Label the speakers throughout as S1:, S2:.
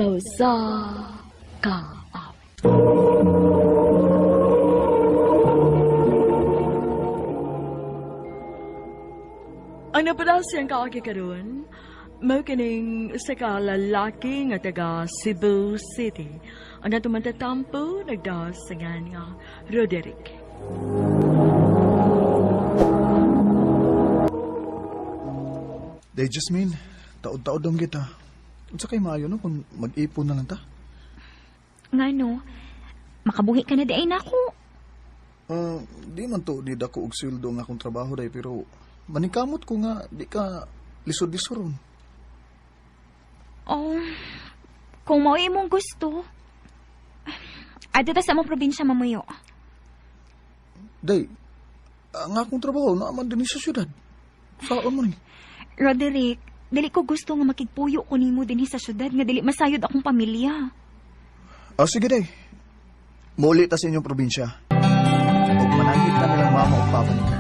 S1: Sa usa ka awit. Ang napadasiyang kaagi karon, mao kining usa ka lalaki nga taga Cebu City. Ang atong mantatampo nagdasingan nga Roderick.
S2: Day, Jasmine, taod-taod ang kita. Unsa kay maayo no kung mag-ipon na lang ta?
S3: Ngano, makabuhi ka na di ay nako.
S2: Di man to di dako og sweldo nga akong trabaho day, pero manikamot ko nga di ka lisod-lisoron.
S3: Oh, kung mao imong gusto. Adto ta sa among probinsya mamuyo.
S2: Day, ang akong trabaho naa man dinhi sa syudad. Saan man ni?
S3: Roderick, dili ko gusto nga makigpuyo ko nimo dinhi sa syudad nga dili masayod akong pamilya.
S2: Ah, sige day. Muuli ta sa inyong probinsya. Og mananghit ta nilang mama ug papa nila.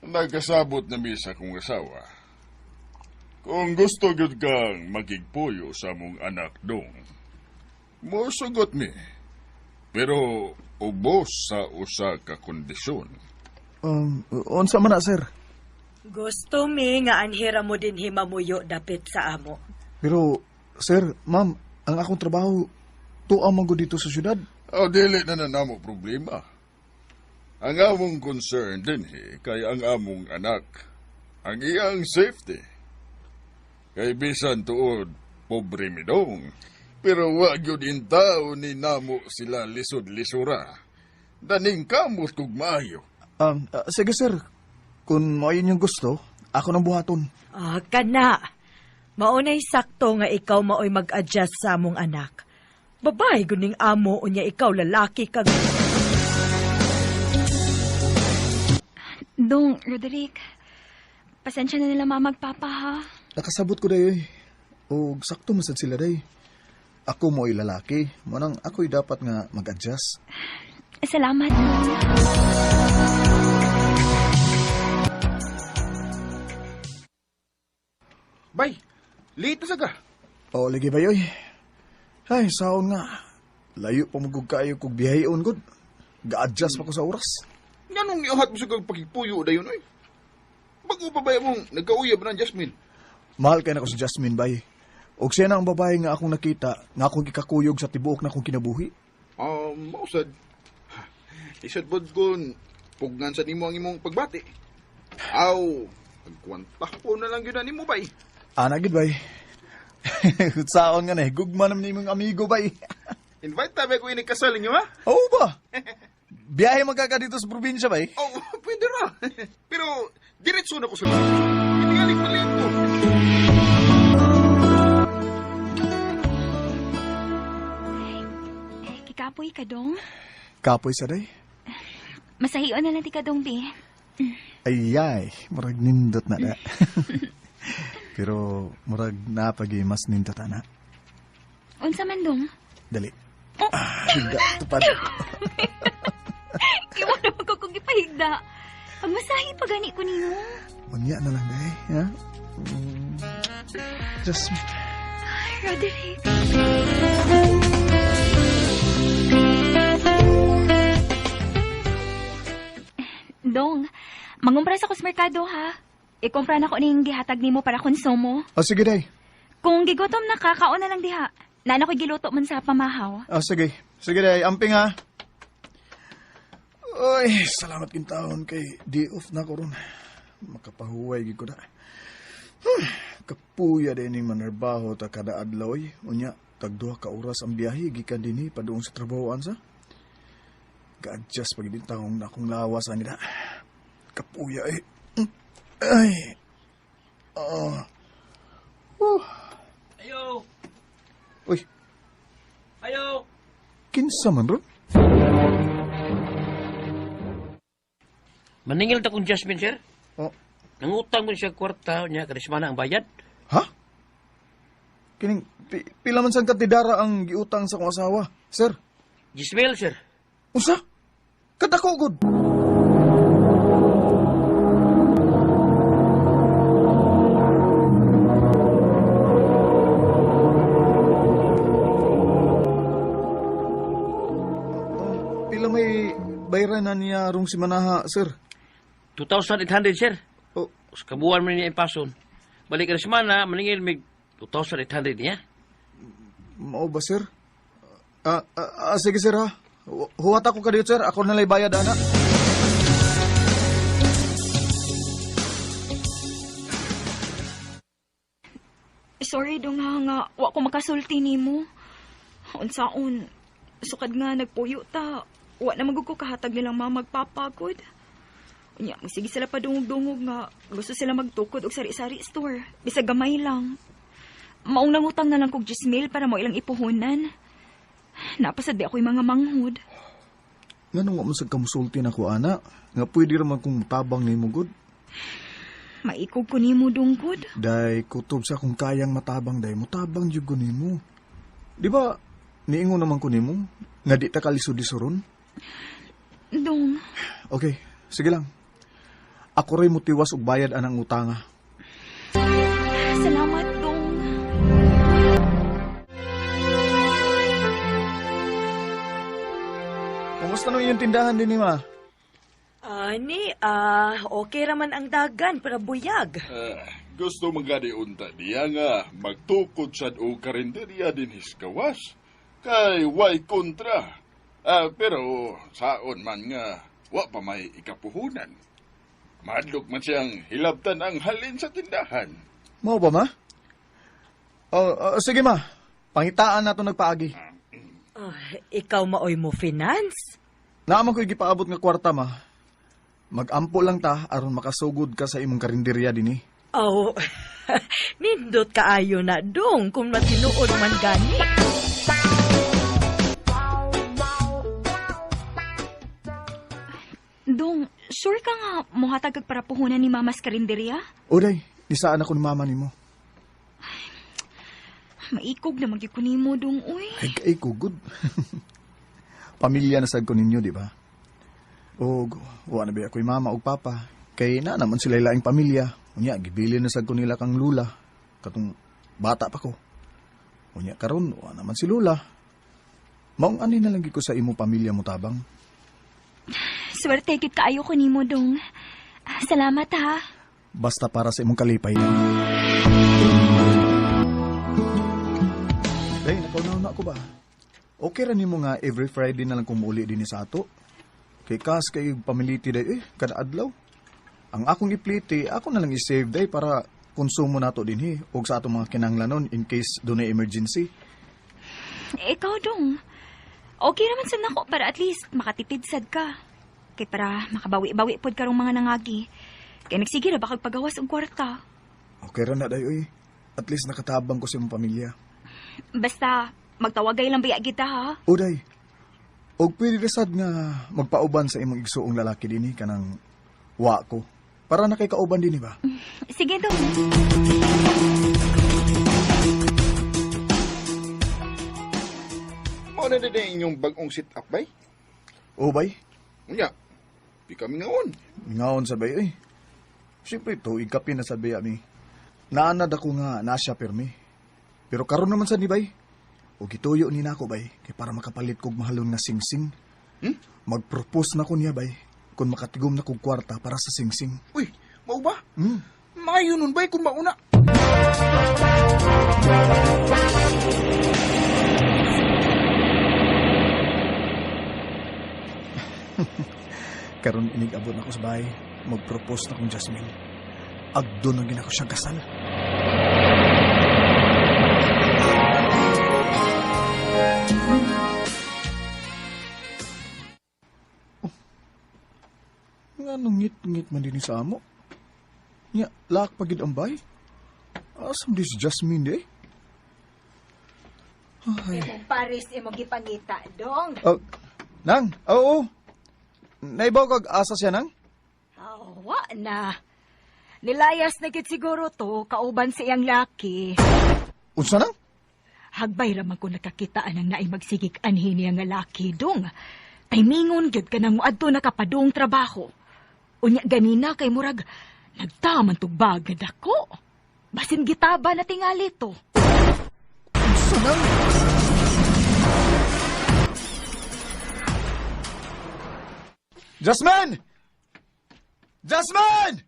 S4: Nagkasabot na mi sa akong asawa. Kung gusto gyud kang makigpuyo sa among anak dong, mosugot mi. Pero ubos sa usa ka kondisyon.
S2: Unsa man na, sir?
S5: Gusto mi nga anhira mo din himamuyo dapit sa amo.
S2: Pero, sir, ma'am, ang akong trabaho, tuwa man gud dito sa syudad.
S4: O dili na na namo problema. Ang among concern dinhi kay ang among anak, ang iyang safety. Kay bisan tuod, pobre mi dong. Pero wa gyud intaw ni namo sila lisod-lisura. Daning kamot kog maayo.
S2: Sige, sir. Kung mao yun yung gusto, ako nang buhaton.
S5: Ah, kana. Maunay sakto nga ikaw maoy mag-adjust sa among anak. Babae guning amo unya ikaw lalaki kag...
S3: Dong, Roderick, pasensya na nila mama magpapa ha.
S2: Nakasabot ko dayoy. O sakto man sad sila day. Ako mo'y lalaki. Manang ako'y dapat nga mag-adjust.
S3: Salamat.
S6: Bay, late na sa ka.
S2: O, lagi ba yoy? Ay, saon nga. Layo pa magug kayo kog biyaheon gud. Ga-adjust pa ko sa oras.
S6: Nganong niuhat mo sa kag pagkipuyo dayon oy? Bago pa ba mong nagkauyab na Jasmine?
S2: Mahal kay nako si Jasmine bay. Og siya na ang babae nga akong nakita nga akong gikakuyog sa tibuok na akong kinabuhi.
S6: Mausad. Isad pod kun pugnan sa nimo ang imong pagbati. Aw, pagkwanta po na lang yun na nimo bay.
S2: Ana gid bay. Saon nga na, gugma naman nimong amigo bay.
S6: Invite ta ba ko ini kasal ninyo ha?
S2: Oo ba? Biyahe magkaka dito sa probinsya bay.
S6: Oh, pwede ra. Pero diretso na ko sa Itingaling maliit ko.
S3: Kikapoy ka, Dong.
S2: Kapoy sa day.
S3: Masahion na lang ti ka, Dong, bi.
S2: Ayay, murag nindot na da. Pero murag napagi mas nindot ana.
S3: Unsa man, Dong?
S2: Dali.
S3: Oh.
S2: Ah, higda, tupad.
S3: Iwan naman ko kung ipahigda. Pagmasahi pa gani ko nimo.
S2: Unya na lang day, ha? Just
S3: Ay, Roderick. Dong, mangumpra sa merkado ha. Ikumpra na ko ning gihatag nimo para konsumo.
S2: Oh, sige day.
S3: Kung gigutom na ka, kaon na lang diha. Nana ko'y giluto man sa pamahaw.
S2: Oh, sige. Sige day, amping ha. Uy, salamat kintaon kay di off na ko ron. Makapahuway gid ko na. Kapuya din ni manarbaho ta kada adlaw oy. Unya, tag duha ka oras ang biyahe gikan dinhi padung sa trabahoan sa. Ga-adjust pag din taong akong lawas ani na. Kapuya eh. Ay. Ah.
S7: Ayo!
S2: Uy,
S7: Ayo!
S2: kinsa man ron?
S7: Maningil ta kong Jasmine, sir.
S2: Oh.
S7: Nangutang mo siya kwarta niya, karismana ang bayad.
S2: Ha? Kining pila man sang katidara ang giutang sa akong asawa, sir?
S7: Gismail, sir.
S2: Unsa? Kadako gud. bayran na niya rong si Manaha, sir?
S7: 2,800, sir.
S2: Oh.
S7: Sa kabuan man niya ipason. Balik ka na semana, maningil mig 2,800 niya.
S2: Mao ba, sir? Sige, sir, ha? Huwat ako ka dito, sir. Ako nalay bayad, ana.
S3: Sorry dong ha nga wa ko makasulti nimo. Unsaon, sukad nga nagpuyo ta. Wa na magud ko kahatag nilang mga magpapagod. Unya, magsige sila padungog-dungog nga gusto sila magtukod og sari-sari store. Bisag gamay lang. Maong nangutang na lang kog 10,000 para mo ilang ipuhunan. Napasad di ako'y mga manghud.
S2: Nganong wa man sad kamusulti nako, ana? Nga pwede ra man kong tabang nimo gud.
S3: Maikog ko nimo dungkod.
S2: Day, kutob sa akong kayang matabang, day. Mutabang jud ko nimo. Di ba, niingon naman ko nimo, nga di ta kalisod-lisuron?
S3: Dong.
S2: Okay, sige lang. Ako rin mutiwas og bayad anang utanga.
S3: Salamat, Dong.
S2: Kumusta nung iyong tindahan din ni Ma?
S5: Ani, okay raman ang dagan para buyag.
S4: Gusto magani unta niya nga magtukod sad og karinderya din hiskawas. Kay way kontra. Pero saon man nga wa pa may ikapuhunan. Madlok man siyang hilabtan ang halin sa tindahan.
S2: Mao ba, Ma? Sige, Ma. Pangitaan nato nagpaagi.
S5: Ikaw maoy mo finance?
S2: Naaman ko'y gipaabot nga kwarta, Ma. Magampo lang ta aron makasugod ka sa imong karinderya dinhi.
S5: Oh, nindot kaayo na dong kung matinuod man gani.
S3: Dong, sure ka nga mohatag kag para puhunan ni Mama sa karinderya?
S2: Oday, nisaan ako ni Mama nimo.
S3: Maikog na magyud ko nimo, Dong, uy.
S2: Ay, kay ko, good. Pamilya na sad ko ninyo, di ba? Og, wa na ba ako'y mama og papa. Kay na naman sila laing pamilya. Unya, gibili na sad ko nila kang lula. Katong bata pa ko. Unya, karon wa naman si lula. Maong ani na lang gid ko sa imo pamilya mo tabang.
S3: Swerte gid kaayo ko nimo, Dong. Salamat, ha.
S2: Basta para sa imong kalipay lang. Day, nakaunaw na ako ba? Okay ra nimo nga every Friday na lang kung muuli din sa ato. Kay kas kay pamiliti day, kada adlaw. Ang akong ipliti, ako na lang i-save day para konsumo nato dinhi og sa atong mga kinahanglanon in case dunay emergency.
S3: Ikaw, Dong. Okay naman sad nako para at least makatipid sad ka. Kay para makabawi-bawi pod karong mga nangagi. Kay nagsige ra ba kag pagawas og kwarta.
S2: Okay ra na day oy. At least nakatabang ko sa imong pamilya.
S3: Basta magtawagay lang biya kita ha.
S2: Uday. Og pwede ra sad nga magpauban sa imong igsuong lalaki dinhi kanang wa ko. Para na kay kauban dinhi ba?
S3: Sige, Dong.
S6: Mao na din inyong bag-ong sit-up, bay?
S2: O, bay?
S6: Unya, di kami ngaon.
S2: Ngaon sa bay, eh. Siyempre, tuig kape na sa bay, ami. Naanad ako nga nasya pirmi. Pero karon naman sa ni, bay. O gituyo ni nako, bay, kay para makapalit kog mahalon nga singsing. Mag-propose na ko niya, bay, kung makatigom na kog kwarta para sa singsing.
S6: Uy, mao ba? Maayo nun, bay, kung mauna.
S2: Karon inig-abot na ko sa bahay, mag-propose na kong Jasmine. Agdo na gina ko siyang kasal. Oh. Nga nung ngit-ngit man din sa amo. Nya, laak pagid ang bay. Asam di si Jasmine di eh? Ay.
S5: Imong Paris imong gipangita, Dong.
S2: Oh, nang, oo. Naibaw kag asa siya, nang?
S5: Oh, wa na. Nilayas na gid siguro to kauban sa iyang laki.
S2: Unsa nang?
S5: Hagbay ra man ko nakakita anang naay magsigig anhi niya nga laki, Dong. Taymingon gyud ka nang moadto nakapadung trabaho. Unya ganina kay murag nagtaman tug bag nga dako. Basin gitaba na tingali to.
S2: Unsa nang? Jasmine! Jasmine!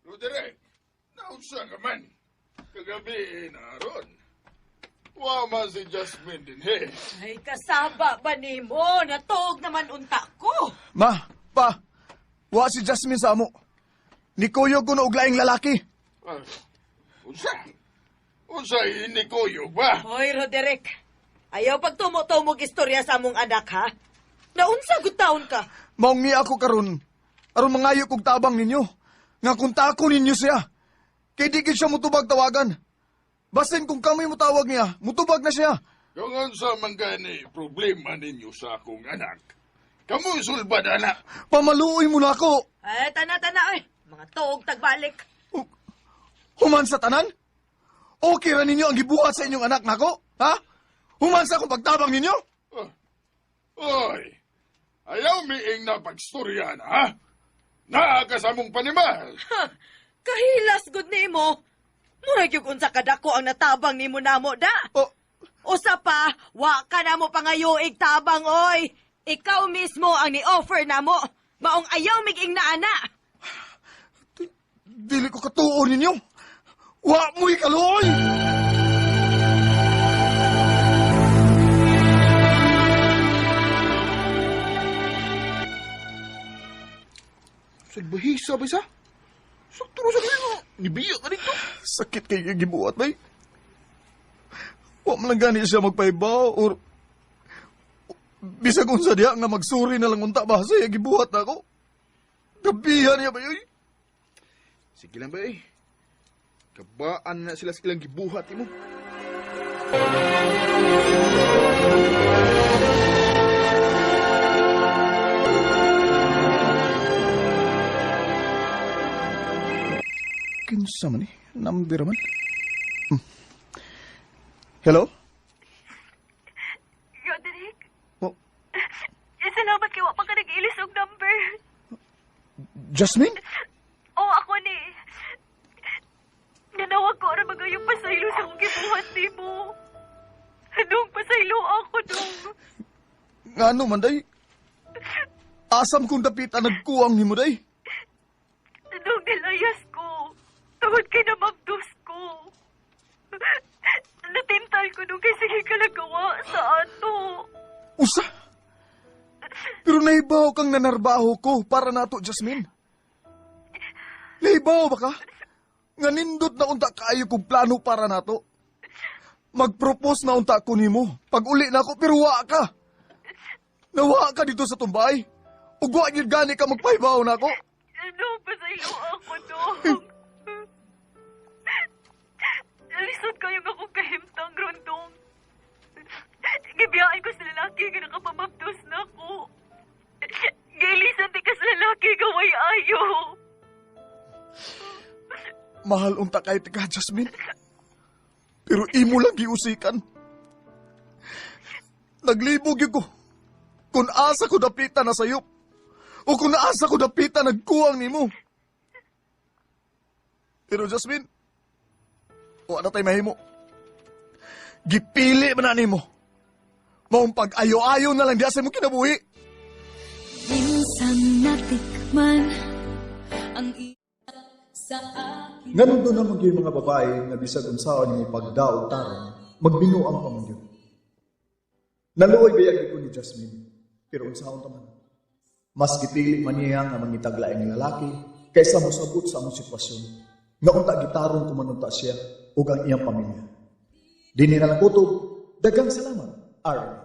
S4: Roderick, naunsa ka man. Kagabi na ron. Wa man si Jasmine din he.
S1: Ay, kasaba ba nimo? Natuog naman unta ko.
S2: Ma, pa, wa si Jasmine sa amo. Nikuyog ko na og laing lalaki.
S4: Ah, unsa? Unsa ini kuyog ba?
S8: Hoy, Roderick. Ayaw pagtumo-tumog istorya sa among anak, ha? Naunsa gud taon ka?
S2: Maungi ako karon. Aron mangayo kog tabang ninyo. Nga kung tako ninyo siya. Kay di gid siya mutubag tawagan. Basin kung kami mutawag niya, mutubag na siya.
S4: Kung unsa man gani problema ninyo sa akong anak, kamu sulbad anak.
S2: Pamaluoy mo na ako.
S8: Ay, tana-tana, ay. Mga tuog tagbalik.
S2: Human sa tanan? Okay ra ninyo ang gibuhat sa inyong anak nako? Ha? Human sa akong pagtabang ninyo?
S4: Oh. Oy, ayaw miing na pagstorya na, ha? Naa ka sa among panimal.
S8: Ha, kahilas gud nimo. Murag yung unsa kadako ang natabang nimo namo da.
S2: Oh.
S8: Usa pa, wa ka namo pangayoig tabang oy. Ikaw mismo ang ni-offer namo. Maong ayaw miging na ana.
S2: Dili ko katuo ninyo. Wa mo'y kaluoy!
S6: Salbahisa ba isa? Sakto sa kanila. Nibiya ka dito.
S2: Sakit kay gibuhat, bay. Wa man lang gani siya magpaibaw or bisag unsa diha nga magsuri na lang unta ba sa iya gibuhat nako. Gabihan niya ba yun?
S6: Sige lang ba eh. Kabaan na sila sa ilang gibuhat mo.
S2: Kinsa man eh? Number man. Hello?
S3: Roderick,
S2: Oh,
S3: salamat kay wa pa ka nag-ilis og number.
S2: Jasmine?
S3: Oo, ako ni. Nanawag ko aron magayong pasaylo sa akong gibuhat nimo. Dong, pasaylo ako, dong.
S2: Ngano man day? Asam kong dapitan nagkuwang nimo day?
S3: Dong, nilayas ko. Tungod kay namabdos ko. Natintal ko nung kay sige ka nagawa sa ato.
S2: Usa! Pero nahibaw kang nanarbaho ko para nato, Jasmine. Nahibaw ba ka? Nga nindot na unta kaayo kong plano para nato. Mag-propose na unta ko nimo. Pag uli na ako, pero wa ka. Nawa ka dito sa tumbay. Ug wa gyud gani ka magpahibaw na ako.
S3: Dong, pasaylo ako, dong. Lisod kayo nga akong kahimtang ron, dong. Gibiyaan ko sa lalaki nga nakapamabdos na ako. Gailisan di ka sa lalaki gaway ayo.
S2: Mahal unta kay ka, Jasmine. Pero imo lang giusikan. Naglibog gyud ko. Kung asa ko dapitan na sayop. O kung asa ko dapitan nagkuwang nimo. Pero Jasmine, wa na tay mahimo. Gipili man na nimo. Maong pag-ayo-ayo na lang diya sa imong kinabuhi.
S9: Minsan natikman ang sa akin.
S2: Nganong doon naman yung mga babae nga bisag unsaon mo pagdaog tarong, magbinuang pa man yun. Naluoy bayag ko ni Jasmine, pero unsaon ta man. Mas gipili man niya nga mangitag laing lalaki kaysa mosabot sa among sitwasyon. Nga unta gitarong kumanunta siya ug ang iyang pamilya. Dinhi na lang kutob, daghang salamat, RMN.